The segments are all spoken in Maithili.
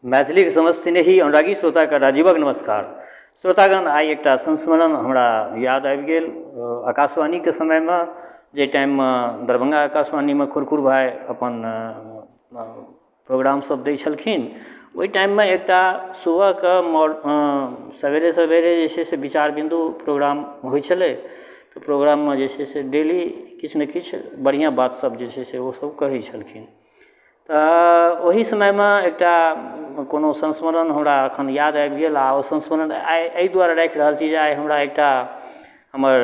मैथिलीके समस्त स्नेही अनुरागी श्रोताके राजीवक नमस्कार। श्रोतागण, आइ एकटा संस्मरण हमरा याद आबि गेल। आकाशवाणीके समयमे, जाहि टाइममे दरभङ्गा आकाशवाणीमे खुरखुर भाइ अपन प्रोग्राम सब दै छलखिन, ओहि टाइममे एकटा सुबहके सवेरे सवेरे जे छै से विचार बिन्दु प्रोग्राम होइ छलै। तऽ प्रोग्राममे जे छै से डेली किछु ने किछु बढ़िआँ बात सब जे छै से ओसब कहै छलखिन। तऽ ओहि समयमे एकटा कोनो संस्मरण हमरा एखन याद आबि गेल आ ओ संस्मरण आइ एहि दुआरे राखि रहल छी जे आइ हमरा एकटा हमर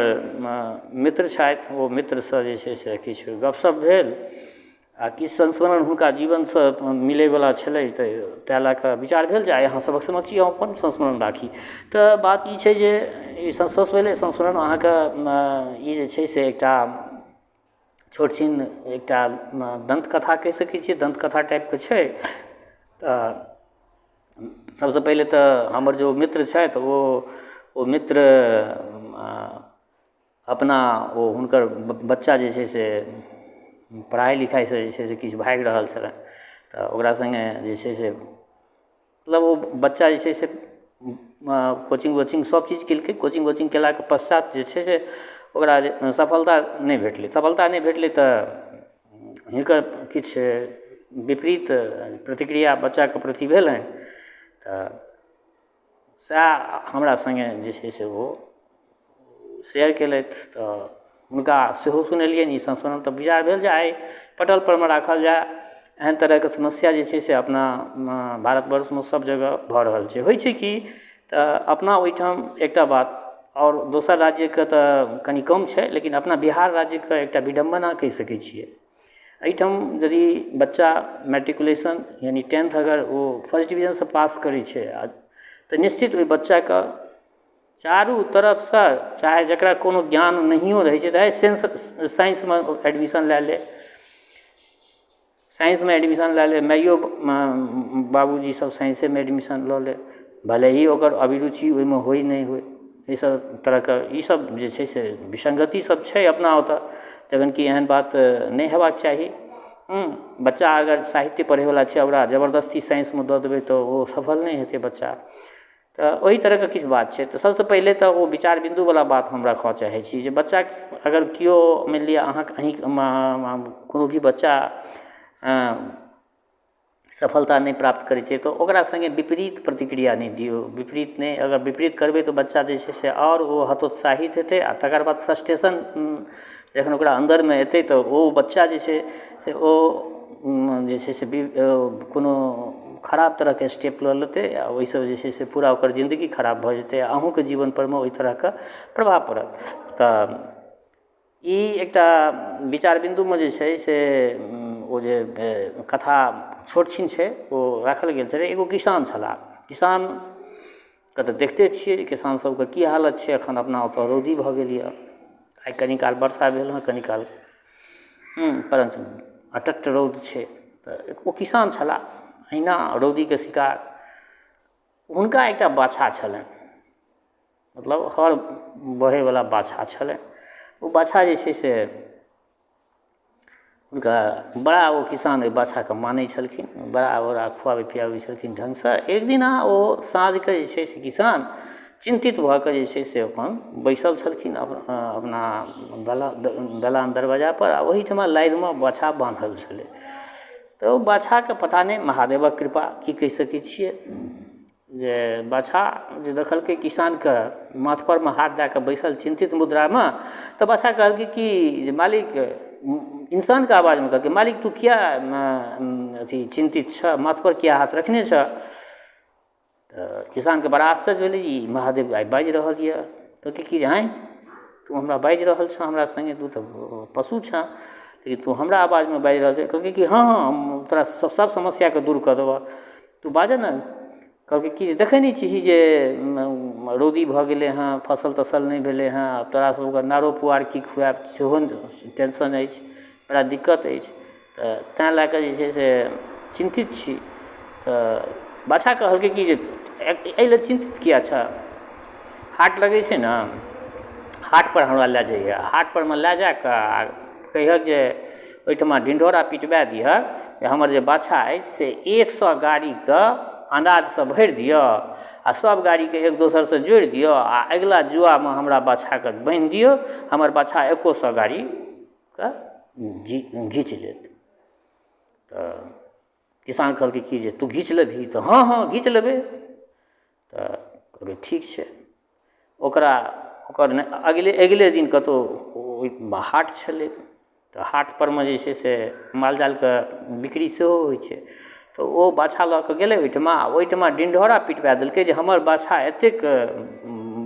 मित्र छथि, ओ मित्रसँ जे छै से किछु गपशप भेल आ किछु संस्मरण हुनका जीवनसँ मिलैवला छलै, तऽ ताहि लए कऽ विचार भेल जे आइ अहाँ सभक समक्ष ई हम अपन संस्मरण राखी। तऽ बात ई छै जे ई सबसँ पहिले संस्मरण अहाँके ई जे छै से एकटा छोट छिन एकटा दन्तकथा कहि सकै छियै, दन्तकथा टाइपके छै। तऽ सबसँ पहिले तऽ हमर जे ओ मित्र छथि, ओ मित्र अपना ओ हुनकर बच्चा जे छै से पढ़ाइ लिखाइसँ जे छै से किछु भागि रहल छलनि। तऽ ओकरा सङ्गे जे छै से मतलब ओ बच्चा जे छै से कोचिङ्ग वोचिङ्ग सब चीज केलकै। कोचिङ्ग वोचिङ्ग केलाके पश्चात जे छै से ओकरा जे सफलता नहि भेटलै। सफलता नहि भेटलै तऽ हिनकर किछु विपरीत प्रतिक्रिया बच्चाके प्रति भेलनि। तऽ सएह हमरा सङ्गे जे छै से ओ शेयर केलथि, तऽ हुनका सेहो सुनेलियनि ई संस्मरण। तऽ विचार भेल जे आइ पटलपरमे राखल जाय। एहन तरहके समस्या जे छै से अपना भारतवर्षमे सभ जगह भऽ रहल छै। होइ छै कि तऽ अपना ओहिठाम एकटा बात आओर दोसर राज्यके तऽ कनि कम छै, लेकिन अपना बिहार राज्यके एकटा विडम्बना कहि सकै छियै। एहिठाम यदि बच्चा मैट्रिकुलेशन यानि टेंथ अगर ओ फर्स्ट डिवीजनसँ पास करै छै तऽ निश्चित ओहि बच्चाके चारू तरफसँ, चाहे जकरा कोनो ज्ञान नहिओ रहै छै, तऽ सेंस साइंसमे एडमिशन लए ले, साइंसमे एडमिशन लए ले, माइयो बाबूजी सब साइंसेमे एडमिशन लऽ ले, भले ही ओकर अभिरुचि ओहिमे होइ नहि होइ। एहिसब तरहके ईसब जे छै से विसङ्गति सब छै अपना ओतऽ, जखन कि एहन बात नहि हेबाक चाही। बच्चा अगर साहित्य पढ़ैवला छै, ओकरा जबरदस्ती साइंसमे दऽ देबै तऽ ओ सफल नहि हेतै बच्चा। तऽ ओहि तरहके किछु बात छै। तऽ सबसँ पहिले तऽ ओ विचार बिन्दुवला बात हम राखऽ चाहै छी जे बच्चा अगर केओ मानि लिअ अहाँके अहीँके कोनो भी बच्चा सफलता नहि प्राप्त करै छै तऽ ओकरा सङ्गे विपरीत प्रतिक्रिया नहि दियौ। विपरीत नहि, अगर विपरीत करबै तऽ बच्चा जे छै से आओर ओ हतोत्साहित हेतै आ तकर बाद फ्रस्ट्रेशन जखन ओकरा अन्दरमे एतै तऽ ओ बच्चा जे छै से ओ जे छै से कोनो खराब तरहके स्टेप लऽ लेतै आ ओहिसँ जे छै से पूरा ओकर जिन्दगी खराब भऽ जेतै आ अहूँके जीवनपर मे ओहि तरहके प्रभाव पड़त। तऽ ई एकटा विचार बिन्दुमे जे छै से ओ जे कथा छोट छिन छै ओ राखल गेल छलै। एगो किसान छलाह। किसानके तऽ देखिते छियै जे किसान सबके की हालत छै। एखन अपना ओतऽ रौदी भऽ गेल यऽ। आइ कनी काल वर्षा भेल हँ, कनी काल परञ्च अटट रौद छै। तऽ ओ किसान छलाह अहिना रौदीके शिकार। हुनका एकटा बाछा छलनि, मतलब हर बहैवला बाछा छलनि। ओ बाछा जे छै से हुनका बड़ा, ओ किसान ओहि बाछाके मानै छलखिन, बड़ा ओकरा खुआबै पिआबै छलखिन ढङ्गसँ। एक दिना ओ साँझके जे छै से किसान चिन्तित भऽ कऽ जे छै से अपन बैसल छलखिन अपना दलान दरवाजापर आ ओहिठमा नादिमे बाछा बान्हल छलै। तऽ ओ बाछाके पता नहि महादेवक कृपा की कहि सकै छियै जे बाछा जे देखलकै किसानके माथपरमे हाथ दए कऽ बैसल चिन्तित मुद्रामे, तऽ बाछा कहलकै कि जे मालिक, इंसानके आवाजमे कहलकै, मालिक तू किया अथी चिन्तित छऽ, माथपर किया हाथ रखने छऽ? तऽ किसानके बड़ा आश्चर्य भेलै, ई महादेव आइ बाजि रहल यऽ। कहलकै कि जे आँय, तू हमरा बाजि रहल छऽ हमरा सङ्गे, तू तऽ पशु छऽ लेकिन तू हमरा आवाजमे बाजि रहल छऽ। कहलकै कि हँ हँ, हम तोरा सब समस्याके दूर कऽ देबऽ, तू बाजऽ ने। कहलकै कि जे देखै नहि छिही जे रौदी भऽ गेलै हँ, फसल तसल नहि भेलै हँ, आब तोरा सबके नारो पुआर की खुआएब सेहो टेंशन अछि, बड़ा दिक्कत अछि, तऽ तेँ लए कऽ जे छै से चिन्तित छी। तऽ बाछा कहलकै कि जे एहि लए चिन्तित किया छऽ? हाट लगै छै ने, हाटपर हमरा लए जइहेँ, हाटपर मे लए जा कऽ आ कहिहक जे ओहिठमा ढिढोरा पिटबा दिहक जे हमर जे बाछा अछि से 100 गाड़ीके अनाजसँ भरि दिअ आओर सब गाड़ीके एक दोसरसँ जोड़ि दिअ आओर अगिला जुआमे हमरा बाछाके बान्हि दियौ, हमर बाछा एको सए गाड़ीके घीच लेत। तऽ किसान कहलकै कि जे तू घीच लेबही? तऽ हँ हँ घीच लेबै। तऽ कहलकै ठीक छै। ओकरा ओकर अगिले अगिले दिन कतहु ओहि हाट छलै, तऽ हाटपर मे जे छै से माल जालके बिक्री सेहो होइ छै। तऽ ओ बाछा लऽ कऽ गेलै ओहिठमा आ ओहिठमा ढिढोरा पिटबा देलकै जे हमर बाछा एतेक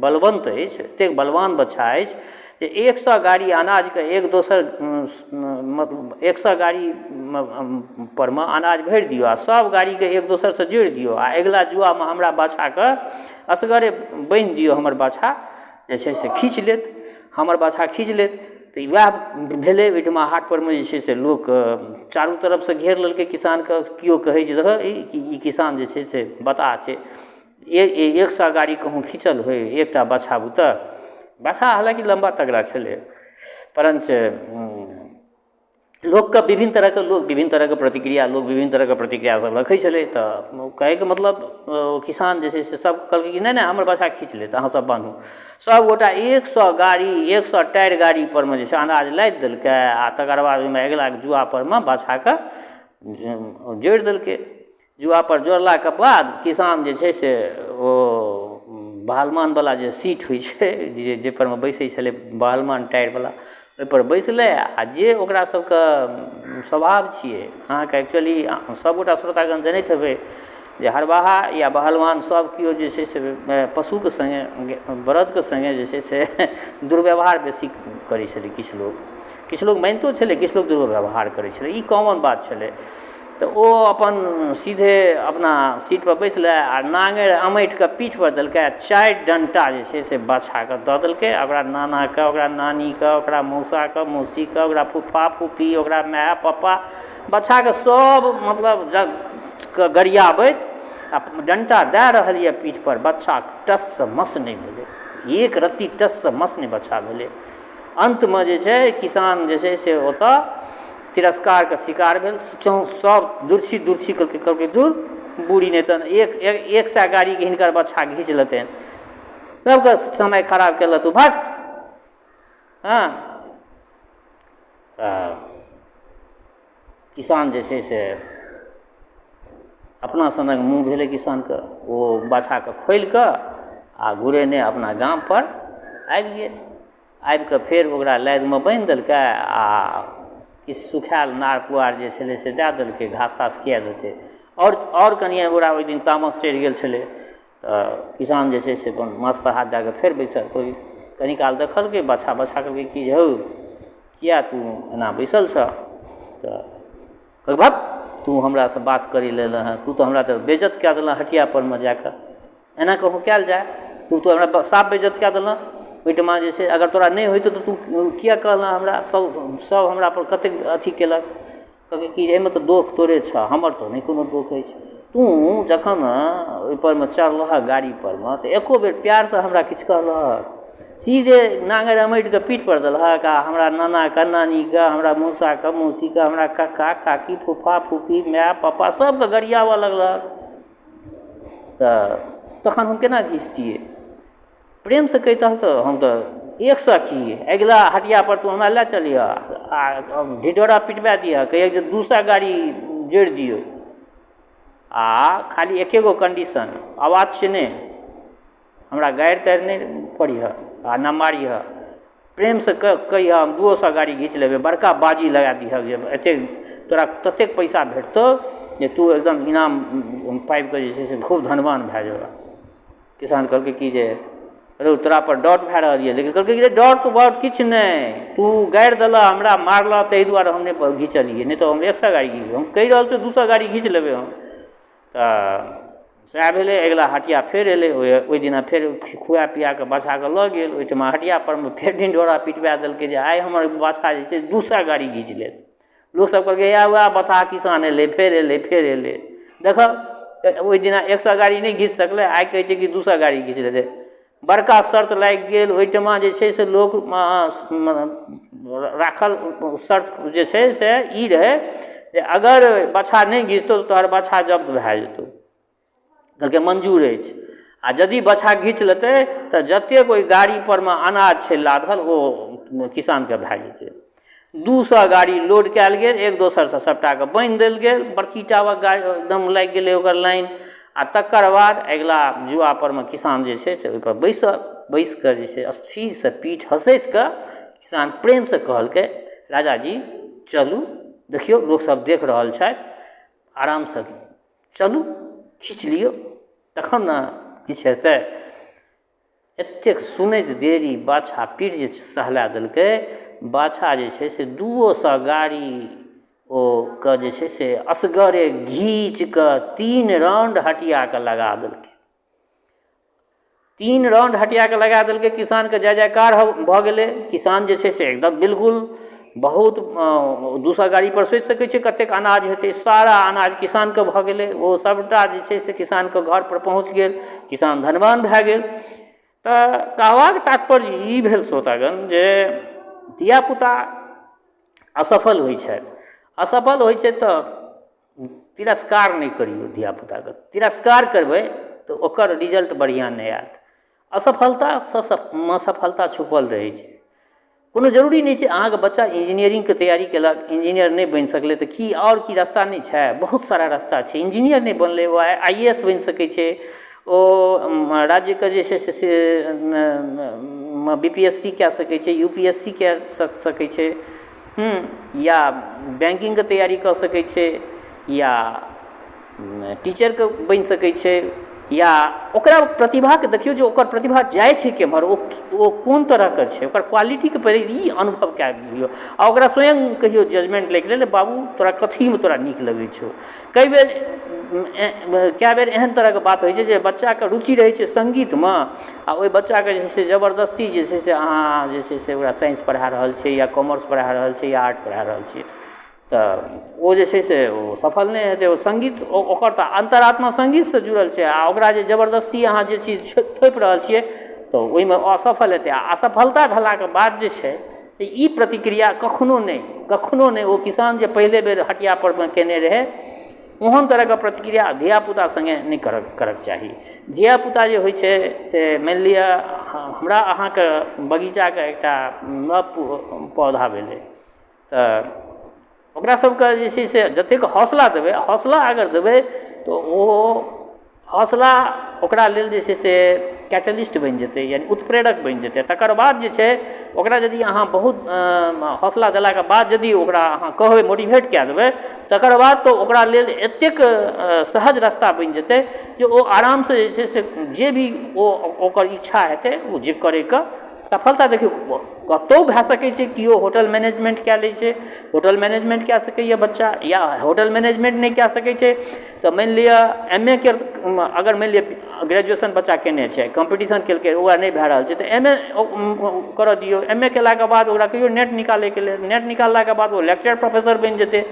बलवन्त अछि, एतेक बलवान बाछा अछि जे 100 गाड़ी अनाजके एक दोसर 100 गाड़ी पर मे अनाज भरि दियौ आ सब गाड़ीके एक दोसरसँ जोड़ि दियौ आ अगिला जुआमे हमरा बाछाके असगरे बान्हि दियौ, हमर बाछा जे छै से खीँच लेत, हमर बाछा खीँच लेत। तऽ वएह भेलै। ओहिठमा हाट परमे जे छै से लोक चारू तरफसँ घेर लेलकै किसानके। केओ कहै जे रहै कि ई किसान जे छै से बताह छै, 100 गाड़ी कहूँ खीँचल होइ एकटा बाछा बुते? बाछा हालाँकि लम्बा तगड़ा छलै, परञ्च लोकके विभिन्न तरहके लोक विभिन्न तरहके प्रतिक्रिया, लोक विभिन्न तरहके प्रतिक्रिया सब रखै छलै। तऽ कहैके मतलब किसान जे छै से सब कहलकै कि नहि नहि, हमर बाछा खीँच लेत, अहाँ सब बान्हू। सब गोटा 100 गाड़ी 100 टायर गाड़ी परमे जे छै अनाज लादि देलकै आ तकर बाद ओहिमे अगिला जुआ परमे बाछाके जोड़ि देलकै। जुआपर जोड़लाके बाद किसान जे छै से ओ बहलमानवला जे सीट होइ छै, जे जाहिपर मे बैसै छलै बहलमान टायरवला, ओहिपर बैसलै। आ जे ओकरा सबके स्वभाव छियै, अहाँके एक्चुअली सबगोटा श्रोतागण जनैत हेबै जे हरबाहा या बहलमान सब केओ जे छै से पशुके सङ्गे, बरदके सङ्गे जे छै से दुर्व्यवहार बेसी करै छलै। किछु लोक मानितो छलै, किछु लोक दुर्व्यवहार करै छलै, ई कॉमन बात छलै। तऽ ओ अपन सीधे अपना सीटपर बैसलै आ नाङ्गरि अमठिकऽ पीठपर देलकै आ 4 डण्टा जे छै से बाछाके दऽ देलकै आ ओकरा नानाके, ओकरा नानीके, ओकरा मौसाके, मौसीके, ओकरा फूफा फूफी, ओकरा माय पप्पा, बाछाके सब मतलब के गरियाबैत आ डण्टा दए रहल यऽ पीठपर, बाछा टससँ मस नहि भेलै, एक रत्ती टससँ मस नहि बाछा भेलै। अन्तमे जे छै किसान जे छै से ओतऽ तिरस्कारके शिकार भेल। सब दुर्छी दुर्छी कहलकै, कहलकै दुर बूढ़ी, नहि तऽ 100 गाड़ीके हिनकर बाछा घीच लेतनि, सबके समय खराब केलक तू, भाग। हँ, तऽ किसान जे छै से अपना सनक मुँह भेलै किसानके। ओ बाछाके खोलिकऽ आ घुरेने अपना गामपर आबि गेल। आबिकऽ फेर ओकरा नादिमे बान्हि देलकै आ किछु सुखायल नार पुआर जे छलै से दए देलकै, घास तास किया देतै। आओर कनिए ओकरा ओहि दिन तामस चढ़ि गेल छलै। तऽ किसान जे छै से अपन माथपर हाथ दए कऽ फेर बैसल। कनी काल देखलकै बाछा, बाछा कहलकै कि जे हौ, किया तू एना बैसल छह? तऽ कहलकै भक, तू हमरासँ बात करै लए एलऽ हँ, तू तऽ हमरा तऽ बेइज्जत कए देलऽ हटिया परमे जाकऽ, एना कहूँ कयल जाय? तू तऽ हमरा साफ बेइज्जत कए देलऽ ओहिठमा। जे छै अगर तोरा नहि होइतौ तऽ तू किया कहलऽ हमरा? सब हमरा पर कतेक अथी केलक। कहलकै कि एहिमे तऽ दोख तोरे छऽ, हमर तऽ नहि कोनो दोख अछि। तू जखन ओहिपर मे चढ़लहक गाड़ी परमे तऽ एको बेर प्यारसँ हमरा किछु कहलहक? सीधे नाङ्गरि अमठिकऽ पीठपर देलहक आ हमरा नानाके, नानीके, हमरा मौसाके, मौसीके, हमरा कक्का काकी, फूफा फूफी, माय पप्पा सबके गरियाबऽ लगलहक। तऽ तखन हम केना घिचतियै? प्रेमसँ कहितहक तऽ हम तऽ 100 की, अगिला हटियापर तू हमरा लए चलिहऽ आ ढिढोरा पिटबा दिहऽ, कहिहक जे 200 गाड़ी जोड़ि दियौ आ खाली एकेगो कन्डीशन, अवाच्य नहि, हमरा गारि तारि नहि पढ़िहऽ आ नहि मारिहऽ, प्रेमसँ कहिहऽ, हम 200 गाड़ी घीच लेबै, बड़का बाजी लगा दिहऽ जे एतेक तोरा ततेक पैसा भेटतौ जे तू एकदम इनाम पाबिकऽ जे छै से खूब धनवान भए जेबऽ। किसान कहलकै कि जे रौ, तोरा पर डाउट भए रहल यऽ, लेकिन कहलकै कि डाउट वाउट किछु नहि, तू गारि देलह हमरा, मारलह, ताहि दुआरे हम नहि घिचलियै, नहि तऽ हम 100 गाड़ी घीच, हम कहि रहल छियौ 200 गाड़ी घीच लेबै हम। तऽ सएह भेलै। अगिला हटिया फेर एलै ओहि दिना, फेर खुआ पिया कऽ बाछाके लऽ गेल ओहिठमा। हटिया परमे फेर ढिढोरा पिटबा देलकै जे आइ हमर बाछा जे छै 200 गाड़ी घीच लेत। लोकसब कहलकै इएह वएह बताह किसान एलै, फेर एलै, फेर एलै, देखऽ ओहि दिना 100 गाड़ी नहि घीच सकलै, आइ कहै छै कि 200 गाड़ी घीच लेतै। बड़का शर्त लागि गेल ओहिठमा। जे छै से लोक राखल शर्त जे छै से ई रहै जे अगर बाछा नहि घिचतौ तऽ तोहर बाछा जब्त भए जेतौ। कहलकै मंजूर अछि। आ यदि बाछा घीच लेतै तऽ जतेक ओहि गाड़ीपर मे अनाज छै लादल ओ किसानके भए जेतै। 200 गाड़ी लोड कयल गेल, एक दोसरसँ सभटाके बान्हि देल गेल, बड़की टा गाड़ी एकदम लागि गेलै ओकर लाइन। आ तकर बाद अगिला जुआपर मे किसान जे छै से ओहिपर बैसल, बैस कऽ जे छै स्थिरसँ पीठ हँसैत कऽ किसान प्रेमसँ कहलकै, राजाजी चलू, देखियौ लोकसभ देख रहल छथि, आरामसँ चलू, खीँच लियौ तखन ने किछु हेतै। एतेक सुनैत देरी बाछा पीठ जे सहला देलकै, बाछा जे छै से 200 गाड़ी ओ के जे छै से असगरे घीच कऽ 3 राउंड हटियाके लगा देलकै। 3 राउंड हटियाके लगा देलकै, किसानके जय जयकार भऽ गेलै। किसान जे छै से एकदम बिल्कुल बहुत 200 गाड़ीपर सोचि सकै छियै कतेक अनाज हेतै, सारा अनाज किसानके भऽ गेलै। ओ सभटा जे छै से किसानके घरपर पहुँच गेल, किसान धनवान भए गेल। तऽ कहबाक तात्पर्य ई भेल श्रोतागण जे धियापुता असफल होइ छथि, असफल होइ छै तऽ तिरस्कार नहि करियौ धियापुताके। तिरस्कार करबै तऽ ओकर रिजल्ट बढ़िआँ नहि आयत। असफलतासँ मे सफलता छुपल रहै छै। कोनो जरूरी नहि छै अहाँके बच्चा इंजीनियरिंगके तैयारी केलक, इंजीनियर नहि बनि सकलै तऽ की आओर की रास्ता नहि छै? बहुत सारा रास्ता छै। इंजीनियर नहि बनलै, ओ आइ ए एस बनि सकै छै, ओ राज्यके जे छै से बी पी एस सी कए सकै छै, यू पी एस सी कए सकै छै, या बैंकिंगके तैयारी कऽ सकै छै, या टीचरके बनि सकै छै, या ओकरा प्रतिभाके देखियौ जे ओकर प्रतिभा जाइ छै केम्हर, ओ कोन तरहके छै, ओकर क्वालिटीके पहिले ई अनुभव कए लियौ आ ओकरा स्वयं कहियौ जजमेंट लैके लेल, बाबू तोरा कथीमे तोरा नीक लगै छौ। कई बेर कए बेर एहन तरहके बात होइ छै जे बच्चाके रुचि रहै छै सङ्गीतमे आ ओहि बच्चाके जे छै से जबरदस्ती जे छै से अहाँ जे छै से ओकरा साइंस पढ़ा रहल छियै या कॉमर्स पढ़ा रहल छियै या आर्ट पढ़ा रहल छियै, तऽ ओ जे छै से ओ सफल नहि हेतै। ओ सङ्गीत ओकर तऽ अन्तरात्मा सङ्गीतसँ जुड़ल छै आ ओकरा जे जबरदस्ती अहाँ जे चीज थोपि रहल छियै तऽ ओहिमे असफल हेतै। आ असफलता भेलाके बाद जे छै से ई प्रतिक्रिया कखनो नहि, कखनो नहि ओ किसान जे पहिले बेर हटिया परमे केने रहै ओहन तरहके प्रतिक्रिया धियापुता सङ्गे नहि करऽके चाही। धियापुता जे होइ छै से मानि लिअ हमरा अहाँके बगीचाके एकटा नव पौधा भेलै तऽ ओकरा सबके जे छै से जतेक हौसला देबै, हौसला अगर देबै तऽ ओ हौसला ओकरा लेल जे छै से कैटलिस्ट बनि जेतै, यानि उत्प्रेरक बनि जेतै। तकर बाद जे छै ओकरा यदि अहाँ बहुत हौसला देलाके बाद यदि ओकरा अहाँ कहबै, मोटिवेट कए देबै, तकर बाद तऽ ओकरा लेल एतेक सहज रास्ता बनि जेतै जे ओ आरामसँ जे छै से जे भी ओ ओकर इच्छा हेतै ओ जे करैके सफलता देखियौ कतहु भए सकै छै। केओ होटल मैनेजमेंट कए लै छै, होटल मैनेजमेंट कए सकैए बच्चा, या होटल मैनेजमेंट नहि कए सकै छै तऽ मानि लिअ एम ए के अगर मानि लिअ ग्रेजुएशन बच्चा केने छै, कॉम्पीटिशन केलकै, ओकरा नहि भए रहल छै तऽ एम ए करऽ दियौ। एम ए केलाके बाद ओकरा कहियौ नेट निकालैके लेल, नेट निकाललाके बाद ओ लेक्चरर प्रोफेसर बनि जेतै।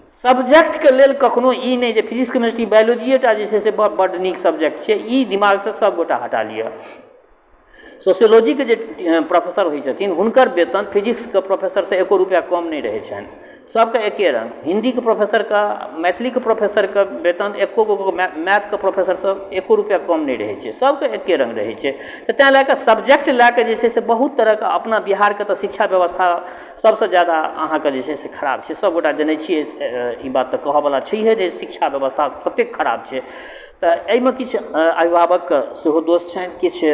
सब्जेक्टके लेल कखनो ई नहि जे फिजिक्स केमिस्ट्री बायोलॉजिए टा जे छै से बड्ड नीक सब्जेक्ट छै, ई दिमागसँ सबगोटा हटा लिअ। सोशियोलॉजीके जे प्रोफेसर होइ छथिन हुनकर वेतन फिजिक्सके प्रोफेसरसँ एको रुपैआ कम नहि रहै छनि, सबके एके रङ्ग। हिन्दीके प्रोफेसरके, मैथिलीके प्रोफेसरके वेतन एको गो मैथके प्रोफेसरसँ एको रुपैआ कम नहि रहै छै, सबके एके रङ्ग रहै छै। तऽ तेँ लए कऽ सब्जेक्ट लए कऽ जे छै से बहुत तरहके अपना बिहारके तऽ शिक्षा व्यवस्था सबसँ ज्यादा अहाँके जे छै से खराब छै। सबगोटा जनै छियै ई बात, तऽ कहऽवला छैहे जे शिक्षा व्यवस्था कतेक खराब छै। तऽ एहिमे किछु अभिभावकके सेहो दोष छनि, किछु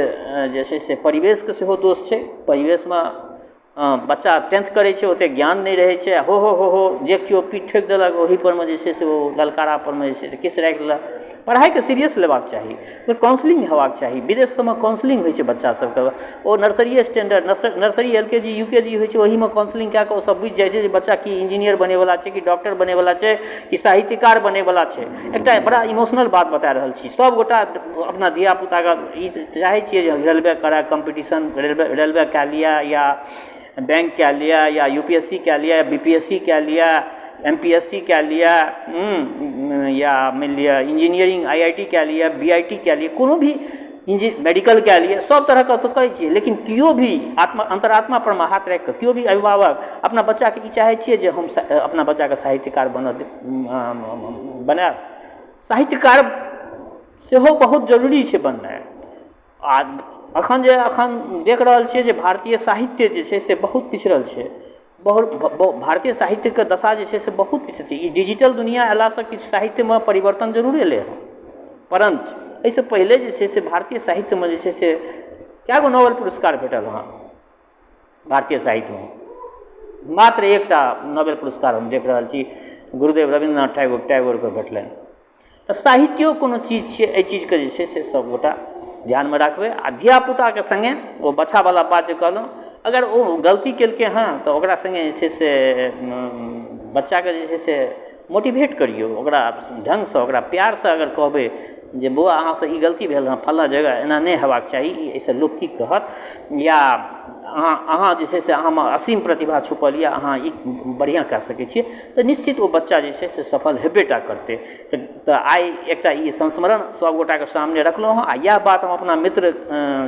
जे छै से परिवेशके सेहो दोष छै। परिवेशमे बच्चा टेंथ करै छै, ओतेक ज्ञान नहि रहै छै, हो हो हो हो जे केओ पीठ ठोकि देलक ओहिपर मे जे छै से ओ ललकारा परमे जे छै से किछु राखि लेलक। पढ़ाइके सीरियस लेबाक चाही, काउन्सिलिंग हेबाक चाही। विदेश सबमे काउन्सिलिंग होइ छै बच्चा सबके, ओ nursery standard, nursery L K G U K G होइ छै, ओहिमे काउन्सिलिंग कए कऽ ओसब बुझि जाइ छै जे बच्चा की इंजीनियर बनैवला छै कि डॉक्टर बनैवला छै कि साहित्यकार बनैवला छै। एकटा बड़ा इमोशनल बात बता रहल छी। सबगोटा अपना धियापुताके ई चाहै छियै जे रेलवे करै, कॉम्पीटिशन रेलवे कए लिअ या बैंक कए लिअ या यू पी एस सी कए लिअ, बी पी एस सी कए लिअ, एम पी एस सी कए लिअ, या मानि लिअ इंजीनियरिंग I I T कए लिअ, बी I T कए लिअ, कोनो भी मेडिकल कए लिअ, सब तरहके तऽ करै छियै। लेकिन केओ भी आत्मा अन्तरात्मा परमे हाथ राखिकऽ केओ भी अभिभावक अपना बच्चाके ई चाहै छियै जे हम अपना बच्चाके साहित्यकार बनऽ बनायब? साहित्यकार सेहो बहुत जरूरी छै बननाइ। आ एखन जे एखन देख रहल छियै जे भारतीय साहित्य जे छै से बहुत पिछड़ल छै। बहुत भारतीय साहित्यके दशा जे छै से बहुत पिछड़ल छै। ई डिजिटल दुनिआँ अयलासँ किछु साहित्यमे परिवर्तन जरूर एलै हँ, परञ्च एहिसँ पहिले जे छै से भारतीय साहित्यमे जे छै से कए गो नोबेल पुरस्कार भेटल हँ भारतीय साहित्यमे? मात्र एकटा नोबेल पुरस्कार हम देख रहल छी, गुरुदेव रविन्द्रनाथ टैगोरके भेटलनि। तऽ साहित्यो कोनो चीज छियै। एहि चीजके जे छै से सभगोटा ध्यानमे राखबै आ धियापुताके सङ्गे ओ बछावला बात जे कहलहुँ, अगर ओ गलती केलकै हँ तऽ ओकरा सङ्गे जे छै से बच्चाके जे छै से मोटिवेट करियौ। ओकरा ढङ्गसँ, ओकरा प्यारसँ अगर कहबै जे बौआ, अहाँसँ ई गलती भेल हँ फलाँ जगह, एना नहि हेबाक चाही, एहिसँ लोक की कहत, या अहाँ जे छै से अहाँमे असीम प्रतिभा छुपल यऽ, अहाँ ई बढ़िआँ कए सकै छियै, तऽ निश्चित ओ बच्चा जे छै से सफल हेबे टा करतै। तऽ आइ एकटा ई संस्मरण सभगोटाके सामने रखलहुँ हँ आ इएह बात हम अपना मित्र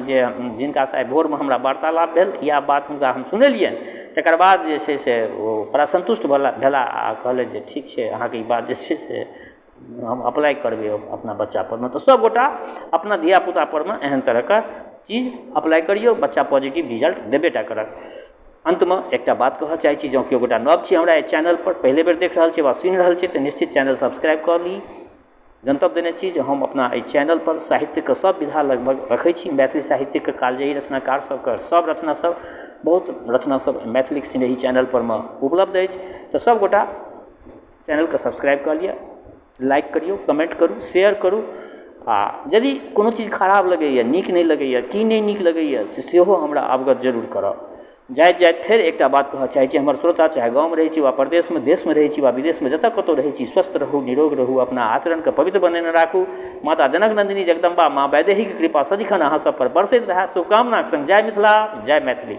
जे जिनकासँ आइ भोरमे हमरा वार्तालाप भेल, इएह बात हुनका हम सुनेलियनि। तकर बाद जे छै से ओ बड़ा सन्तुष्ट भेलाह आ कहलथि जे ठीक छै, अहाँके ई बात जे छै से हम अप्लाइ करबै अपना बच्चापरमे। तऽ सभगोटा अपना धियापुतापरमे एहन तरहके चीज अप्लाइ करियौ, बच्चा पॉजिटिव रिजल्ट देबे टा करत। अन्तमे एकटा बात कहऽ चाहै छी, जँ केओ गोटा नव छी, हमरा एहि चैनलपर पहिले बेर देख रहल छी वा सुनि रहल छी, तऽ निश्चित चैनल सब्सक्राइब कऽ ली। जनतब देने छी जे हम अपना एहि चैनलपर साहित्यके सब विधा लगभग रखै छी। मैथिली साहित्यके कालजयी रचनाकार सबके सब रचना सब, बहुत रचना सब मैथिलीके सिनेही चैनलपर मे उपलब्ध अछि। तऽ सबगोटा चैनलके सब्सक्राइब कऽ लिअ, लाइक करियौ, कमेन्ट करू, शेयर करू आ यदि कोनो चीज खराब लगैए, नीक नहि लगैए, की नहि नीक लगैए, से सेहो हमरा अवगत जरूर करब। जाइत जाइत फेर एकटा बात कहऽ चाहै छी, हमर श्रोता चाहे गाममे रहै छी वा परदेशमे, देशमे रहै छी वा विदेशमे, जतऽ कतहु रहै छी, स्वस्थ रहू, निरोग रहू, अपना आचरणके पवित्र बनेने राखू। माता जनक नन्दिनी जगदम्बा माँ वैदेहीके कृपा सदिखन अहाँ सबपर बरसैत रहए, शुभकामनाके सङ्ग जय मिथिला, जय मैथिली।